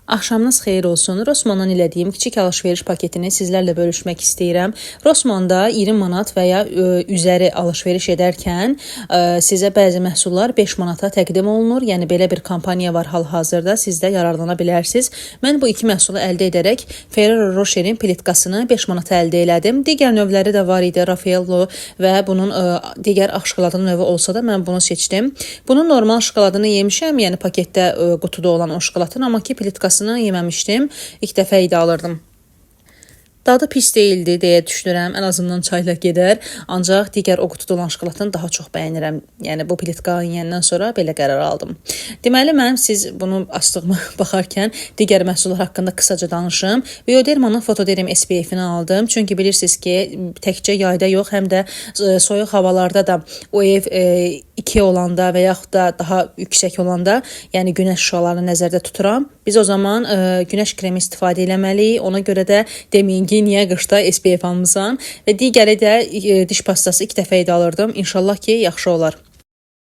Axşamınız xeyir olsun. Rossmanndan elədiyim kiçik alış-veriş paketini sizlərlə bölüşmək istəyirəm. Rossmannda 20 manat və ya üzəri alış-veriş edərkən sizə bəzi məhsullar 5 manata təqdim olunur. Yəni belə bir kampaniya var hal-hazırda. Siz də yararlana bilərsiniz. Mən bu iki məhsulu əldə edərək Ferrero Rocher'in plitkasını 5 manata əldə elədim. Digər növləri də var idi. Raffaello və bunun digər ağ şokoladın növü olsa da mən bunu seçdim. Bunun normal şokoladını yemişəm, yəni paketdə qutuda olan o şokoladın, amma ki plitkasını yeməmişdim. İlk dəfə idi alırdım. Dadı pis deyildi deyə düşünürəm. Ən azından çayla gedər. Ancaq digər o qutuda olan şokoladını daha çox bəyənirəm. Yəni bu plitkanı yeyəndən sonra belə qərar aldım. Deməli mənim siz bunu açdığıma baxarkən digər məhsullar haqqında qısaca danışım. Bioderma'nın Photoderm SPF-ini aldım. Çünki bilirsiniz ki, təkcə yayda yox, həm də soyuq havalarda da o ev 2 olanda və yaxud da daha yüksək olanda, yəni günəş şüalarını nəzərdə tuturam. Biz o zaman günəş kremi istifadə eləməliyik. Ona görə də deməyin ki, niyə qışda SPF almısan? Və digəri də diş pastası 2 dəfə idi alırdım. İnşallah ki, yaxşı olar.